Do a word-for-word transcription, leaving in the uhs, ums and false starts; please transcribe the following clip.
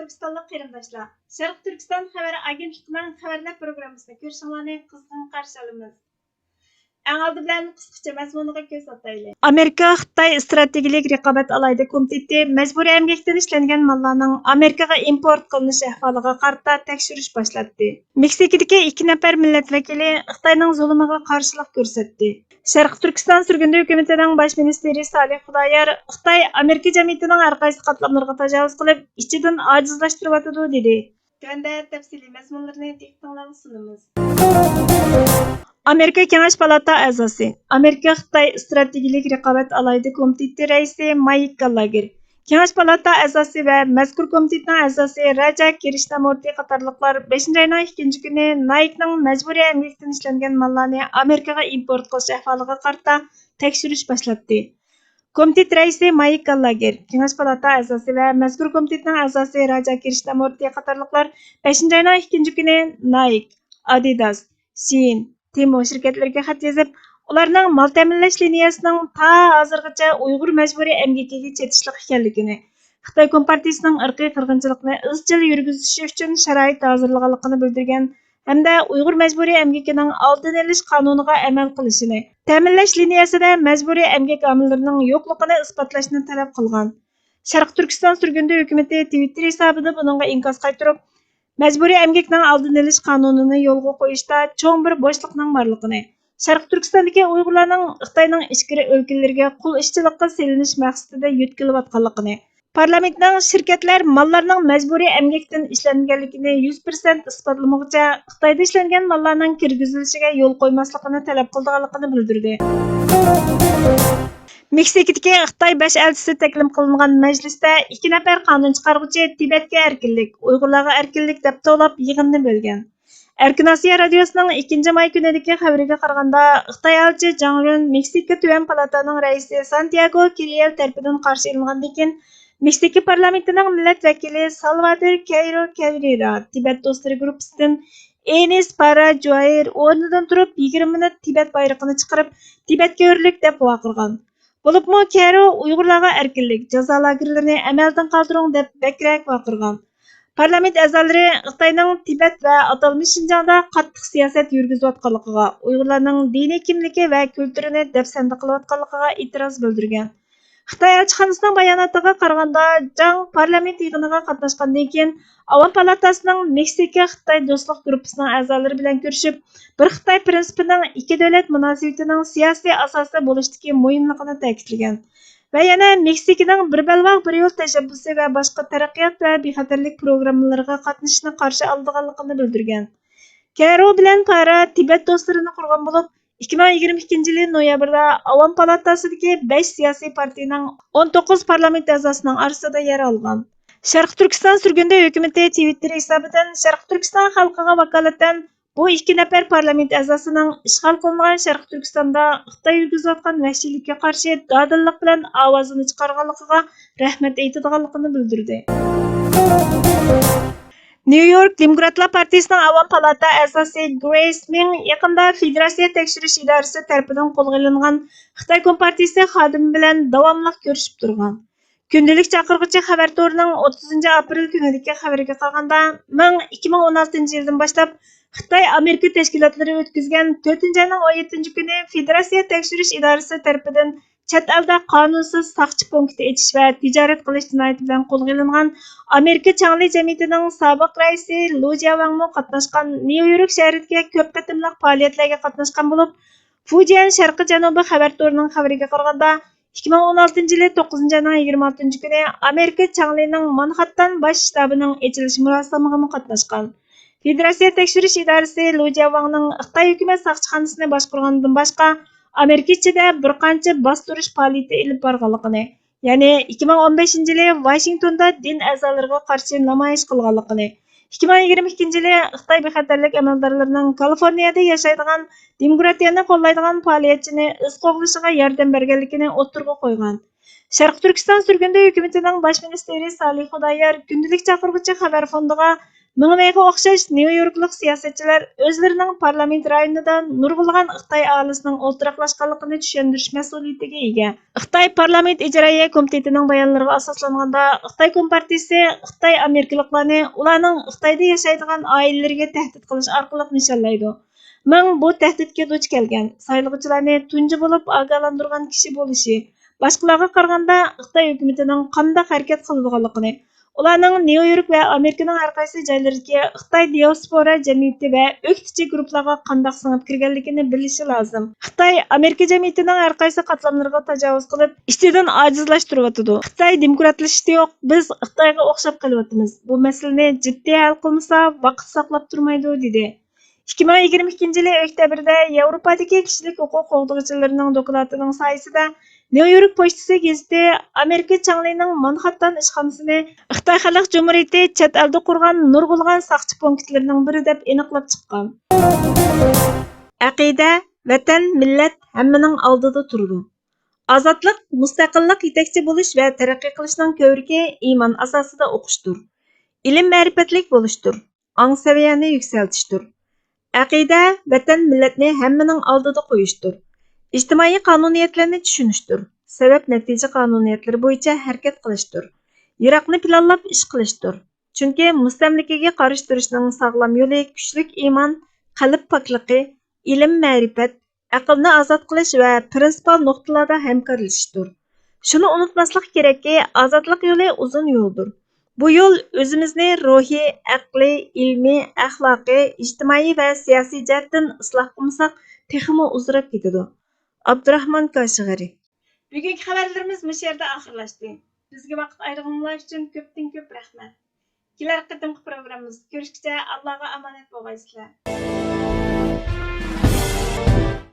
تۈركىستانلىق قېرىنداشلار، شەرقىي تۈركىستان خەۋەر ئاگېنتلىقىنىڭ خەۋەرلەر پروگراممىسىنى كۆرۈشۈڭلارنى قىزغىن قارشى ئالىمىز. ئەڭ ئالدى بىلەن قىسقىچە مەزمۇنىغا كۆز ئاتايلى. ئامېرىكا خىتاي ئىستراتېگىيەلىك رىقابەت ئالاھىدە كومىتېتى مەجبۇرىي ئەمگەكتىن ئىشلەنگەن ماللارنىڭ ئامېرىكىغا ئىمپورت قىلىنىش ئەھۋالىغا قارىتا تەكشۈرۈش باشلاتتى. مېكسىكىدىكى ئىككى نەپەر مىللەت ۋەكىلى خىتاينىڭ زۇلۇمىغا قارشىلىق كۆرسەتتى. شەرقىي تۈركىستان سۈرگۈندە ھۆكۈمىتىنىڭ باش مىنىستىرى سالىھ خۇدايار خىتاي ئامېرىكا جەمئىيىتىنىڭ ھەر قايسى قاتلاملىرىغا تاجاۋۇز قىلىپ، ئىچىدىن ئاجىزلاشتۇرۇۋاتىدۇ، دېدى. تۆۋەندە تەپسىلىي مەزمۇنلىرىنى دىققىتىڭلارغا سۇنىمىز. ئامېرىكا كېڭەش پالاتا ئەزاسى، ئامېرىكا خىتاي ئىستراتېگىيەلىك رىقابەت ئالاھىدە كومىتېتى رەئىسى مايك گاللاگېر، كېڭەش پالاتا ئەزاسى ۋە مەزكۇر كومىتېتنىڭ ئەزاسى راجا كىرىشنامۇرتى قاتارلىقلار بەشىنچى ئاينىڭ ئىككىنچى كۈنى نايكنىڭ مەجبۇرىي ئەمگەكتىن ئىشلەنگەن ماللارنى ئامېرىكىغا ئىمپورت قىلىش ئەھۋالىغا قارىتا تەكشۈرۈش باشلاتتى. كومىتېت رەئىسى مايك گاللاگېر، كېڭەش پالاتا ئەزاسى ۋە مەزكۇر كومىتېتنىڭ ئەزاسى راجا كىرىشنامۇرتى قاتارلىقلار بەشىنچى ئاينىڭ ئىككىنچى كۈنى نايك، ئادىداس، شېيىن، تېمو شىركەتلىرىگە خەت يېزىپ، ئۇلارنىڭ مال تەمىنلەش لىنىيەسىنىڭ تا ھازىرغىچە ئۇيغۇر مەجبۇرىي ئەمگىكىگە چېتىشلىق ئىكەنلىكىنى، خىتاي كومپارتىيىسىنىڭ ئىرقىي قىرغىنچىلىقنى ئىزچىل يۈرگۈزۈشى ئۈچۈن شارائىت ھازىرلىغانلىقىنى بىلدۈرگەن ھەمدە ئۇيغۇر مەجبۇرىي ئەمگىكىنىڭ ئالدىنى ئېلىش قانۇنىغا ئەمەل قىلىشىنى، تەمىنلەش لىنىيەسىدە مەجبۇرىي ئەمگەك ئامىللىرىنىڭ يوقلۇقىنى ئىسپاتلاشنى تەلەپ قىلغان. شەرقىي تۈركىستان سۈرگۈندە ھۆكۈمىتى تىۋىتتېر ھېسابىدا بۇنىڭغا ئىنكاس قايتۇرۇپ، مەجبۇرىي ئەمگەكنىڭ ئالدىنى ئېلىش قانۇنىنى يولغا قويۇشتا چوڭ بىر بوشلۇقنىڭ بارلىقىنى، شەرقىي تۈركىستاندىكى ئۇيغۇرلارنىڭ خىتاينىڭ ئىچكىرى ئۆلكىلىرىگە قۇل ئىشچىلىققا سېلىنىش مەقسىتىدە يۆتكىلىۋاتقانلىقىنى، پارلامېنتنىڭ شىركەتلەر ماللارنىڭ مەجبۇرىي ئەمگەكتىن ئىشلەنگەنلىكىنى يۈز پىرسەنت ئىسپاتلىمىغۇچە، خىتايدا ئىشلەنگەن ماللارنىڭ كىرگۈزۈلۈشىگە يول قويماسلىقىنى تەلەپ قىلىدىغانلىقىنى بىلدۈردى. مېكسىكىدىكى خىتاي باش ئەلچىسى تەكلىپ قىلىنغان مەجلىستە ئىككى نەپەر قانۇن چىقارغۇچى تىبەتكە ئەركىنلىك، ئۇيغۇرلارغا ئەركىنلىك دەپ توۋلاپ يىغىننى بۆلگەن. ئەركىن ئاسىيا رادىيوسىنىڭ ئىككىنچى ماي كۈنىدىكى خەۋىرىگە قارىغاندا، خىتاي ئەلچى جاڭ يۈن مېكسىكا تۆۋەن پالاتانىڭ رەئىسى سانتىياگو كىرىيېل تەرىپىدىن قارشى ئېلىنغاندىن كېيىن، مېكسىكا پارلامېنتىنىڭ مىللەت ۋەكىلى سالۋادور كەيرو كەۋرېرا تىبەت دوستلىرى گۇرۇپپىسىدىن ئېنىس پارا جۇئېر ئورنىدىن تۇرۇپ، يىگىرمە مىنۇت تىبەت بايرىقىنى چىقىرىپ، تىبەتكە ھۆرلۈك دەپ ۋارقىرىغان. بولۇپمۇ كەرو ئۇيغۇرلارغا ئەركىنلىك، جازا لاگېرلىرىنى ئەمەلدىن قالدۇرۇڭ دەپ بەكرەك ۋارقىرىغان. پارلامېنت ئەزالىرى خىتاينىڭ تىبەت ۋە ئاتالمىش شىنجاڭدا قاتتىق سىياسەت يۈرگۈزۈۋاتقانلىقىغا، ئۇيغۇرلارنىڭ دىنىي كىملىكى ۋە كۈلتۈرىنى دەپسەندە قىلىۋاتقانلىقىغا ئېتىراز بىلدۈرگەن. خىتاي ئەلچىخانىسىنىڭ باياناتىغا قارىغاندا، جاڭ پارلامېنت يىغىنىغا قاتناشقاندىن كېيىن، ئاۋام پالاتاسىنىڭ مېكسىكا خىتاي دوستلۇق گۇرۇپپىسىنىڭ ئەزالىرى بىلەن كۆرۈشۈپ، بىر خىتاي پىرىنسىپىنىڭ ئىككى دۆلەت مۇناسىۋىتىنىڭ سىياسىي ئاساسى بولۇشتىكى مۇھىملىقىنى تەكىتلىگەن ۋە يەنە مېكسىكىنىڭ بىر بەلباغ، بىر يول تەشەببۇسى ۋە باشقا تەرەققىيات ۋە بىخەتەرلىك پروگراممىلىرىغا قاتنىشىشنى قارشى ئالىدىغانلىقىنى بىلدۈرگەن. كەرو بىلەن پارا تىبەت دوستلىرىنى قۇرغان بولۇپ، ئىككى مىڭ يىگىرمە ئىككىنچى يىلى نويابىردا ئاۋام پالاتاسىدىكى بەش سىياسىي پارتىيىنىڭ ئون توققۇز پارلامېنت ئەزاسىنىڭ ئارىسىدا يەر ئالغان. شەرقىي تۈركىستان سۈرگۈندە ھۆكۈمىتى تىۋىتتېر ھېسابىدىن شەرقىي تۈركىستان خەلقىگە ۋاكالىتەن بۇ ئىككى نەپەر پارلامېنت ئەزاسىنىڭ ئىشغال قىلىنغان شەرقىي تۈركىستاندا خىتاي يۈرگۈزۈۋاتقان ۋەھشىيلىككە قارشى دادىللىق بىلەن ئاۋازىنى چىقارغانلىقىغا رەھمەت ئېيتىدىغانلىقىنى بىلدۈردى. نيۇ يورك دېموكراتلار پارتىيىسىنىڭ ئاۋام پالاتا ئەزاسى گرېيس مىڭ يېقىندا فېدېراتسىيە تەكشۈرۈش ئىدارىسى تەرىپىدىن قولغا ئېلىنغان خىتاي كومپارتىيىسى خادىمى بىلەن داۋاملىق كۆرۈشۈپ تۇرغان. كۈندىلىك چاقىرغۇچى خەۋەر تورىنىڭ ئوتتۇزىنچى ئاپرېل كۈنىدىكى خەۋىرىگە قارىغاندا، مىڭ ئىككى مىڭ ئون ئالتىنچى يىلدىن باشلاپ خىتاي ئامېرىكا تەشكىلاتلىرى ئۆتكۈزگەن تۆتىنچى ئاينىڭ ئون يەتتىنچى كۈنى فېدېراتسىيە تەكشۈرۈش ئىدارىسى تەرىپىدىن چەت ئەلدە قانۇنسىز ساقچى پونكىتى ئېچىش ۋە تىجارەت قىلىش جىنايىتى بىلەن قولغا ئېلىنغان ئامېرىكا چاڭلى جەمئىيىتىنىڭ سابىق رەئىسى لۇ جياۋاڭمۇ قاتناشقان نيۇ يورك شەھىرىدىكى كۆپ قېتىملىق پائالىيەتلەرگە قاتناشقان بولۇپ، فۇجيەن شەرقىي جەنۇبىي خەۋەر تورىنىڭ خەۋىرىگە قارىغاندا، ئىككى مىڭ ئون ئالتىنچى يىلى توققۇزىنچى ئاينىڭ يىگىرمە ئالتىنچى كۈنى ئامېرىكا چاڭلىنىڭ مانخاتتان باش شتابىنىڭ ئېچىلىش مۇراسىمىغىمۇ قاتناشقان. فېدېراتسىيە تەكشۈرۈش ئىدارىسى لۇ جياۋاڭنىڭ خىتاي ھۆكۈمەت ساقچىخانىسىنى باشقۇرغاندىن باشقا، ئامېرىكا ئىچىدە بىر قانچە باستۇرۇش پائالىيىتى ئېلىپ بارغانلىقىنى، يەنى ئىككى مىڭ ئون بەشىنچى يىلى ۋاشىنگتوندا دىن ئەزالىرىغا قارشى نامايىش قىلغانلىقىنى، ئىككى مىڭ يىگىرمە ئىككىنچى يىلى خىتاي بىخەتەرلىك ئەمەلدارلىرىنىڭ كالىفورنىيەدە ياشايدىغان دېموكراتىيەنى قوللايدىغان پائالىيەتچىنى ئىز قوغلىشىغا ياردەم بەرگەنلىكىنى ئوتتۇرىغا قويغان. شەرقىي تۈركىستان سۈرگۈندە ھۆكۈمىتىنىڭ باش مىنىستىرى سالىھ خۇدايار كۈندىلىك چاقىرغۇچى خەۋەر فوندىغا مېڭ ۋېيغا ئوخشاش نيۇ يوركلۇق سىياسەتچىلەر ئۆزلىرىنىڭ پارلامېنت رايونىدا نۇرغۇنلىغان خىتاي ئاھالىسىنىڭ ئولتۇراقلاشقانلىقىنى چۈشەندۈرۈش مەسئۇلىيىتىگە ئىگە. خىتاي پارلامېنت ئىجرائىيە كومىتېتىنىڭ بايانلىرىغا ئاساسلانغاندا، خىتاي كومپارتىيىسى خىتاي ئامېرىكىلىقلارنى ئۇلارنىڭ خىتايدا ياشايدىغان ئائىلىلىرىگە تەھدىت قىلىش ئارقىلىق نىشانلايدۇ. مېڭ بۇ تەھدىتكە دۇچ كەلگەن، سايلىغۇچىلارنى تۇنجى بولۇپ ئاگاھلاندۇرغان كىشى بولۇشى، باشقىلارغا قارىغاندا خىتاي ھۆكۈمىتىنىڭ قانداق ھەرىكەت قىلىدىغانلىقىنى، ئۇلارنىڭ نيۇ يورك ۋە ئامېرىكىنىڭ ھەر قايسى جايلىرىدىكى خىتاي دىئاسپورا جەمئىيىتى ۋە ئۆكتىچى گۇرۇپپىلارغا قانداق سىڭىپ كىرگەنلىكىنى بىلىشى لازىم. خىتاي ئامېرىكا جەمئىيىتىنىڭ ھەر قايسى قاتلاملىرىغا تاجاۋۇز قىلىپ، ئىچىدىن ئاجىزلاشتۇرۇۋاتىدۇ. خىتاي دېموكراتلىشىشتا يوق، بىز خىتايغا ئوخشاپ قېلىۋاتىمىز. بۇ مەسىلىنى جىددىي ھەل قىلمىسا، ۋاقىت ساقلاپ تۇرمايدۇ، دېدى. ئىككى مىڭ يىگىرمە ئىككىنچى يىلى ئۆكتەبىردە ياۋروپادىكى كىشىلىك ھوقۇق قوغدىغۇچىلىرىنىڭ دوكلاتىنىڭ سايىسىدە نيۇ يورك پوچتىسى گېزىتى ئامېرىكا چاڭلىنىڭ مانھاتتان ئىشخانىسىنى خىتاي خەلق جۇمھۇرىيىتى چەت ئەلدە قۇرغان نۇرغۇنلىغان ساقچى پونكىتلىرىنىڭ بىرى دەپ ئېنىقلاپ چىققان. ئەقىدە، ۋەتەن، مىللەت ھەممىنىڭ ئالدىدا تۇرىدۇ. ئازادلىق، مۇستەقىللىق، يېتەكچى بولۇش ۋە تەرەققىي قىلىشنىڭ كۆۋرۈكى ئىمان ئاساسىدا ئوقۇشتۇر. ئىلىم-مەرىپەتلىك بولۇشتۇر. ئاڭ سەۋىيەنى يۈكسەلتىشتۇر. ئەقىدە، ۋەتەن، مىللەتنى ھەممىنىڭ ئالدىدا قويۇشتۇر. ئىجتىمائىي قانۇنىيەتلەرنى چۈشىنىشتۇر. سەۋەب-نەتىجە قانۇنىيەتلىرى بويىچە ھەرىكەت قىلىشتۇر. يىراقنى پىلانلاپ ئىش قىلىشتۇر. چۈنكى مۇستەملىكىگە قارشى تۇرۇشنىڭ ساغلام يولى كۈچلۈك ئىمان، قەلب پاكلىقى، ئىلىم-مەرىپەت، ئەقىلنى ئازاد قىلىش ۋە پىرىنسىپال نۇقتىلاردا ھەمكارلىشىشتۇر. شۇنى ئۇنتۇماسلىق كېرەككى، ئازادلىق يولى ئۇزۇن يولدۇر. بۇ يول ئۆزىمىزنى روھىي، ئەقلىي، ئىلمىي، ئەخلاقىي، ئىجتىمائىي ۋە سىياسىي جەھەتتىن ئىسلاھ قىلمىساق، تېخىمۇ ئۇزىراپ كېتىدۇ. ئابدۇراخمان كاشىغىرى. بۈگۈنكى خەۋەرلىرىمىز مۇشۇ يەردە ئاخىرلاشتى. بىزگە ۋاقىت ئايرىغىنىڭلار ئۈچۈن كۆپتىن كۆپ رەھمەت. كېلەر قېتىمقى پروگراممىمىزدا كۆرۈشكىچە ئاللاغا ئامانەت بولغايسىلەر.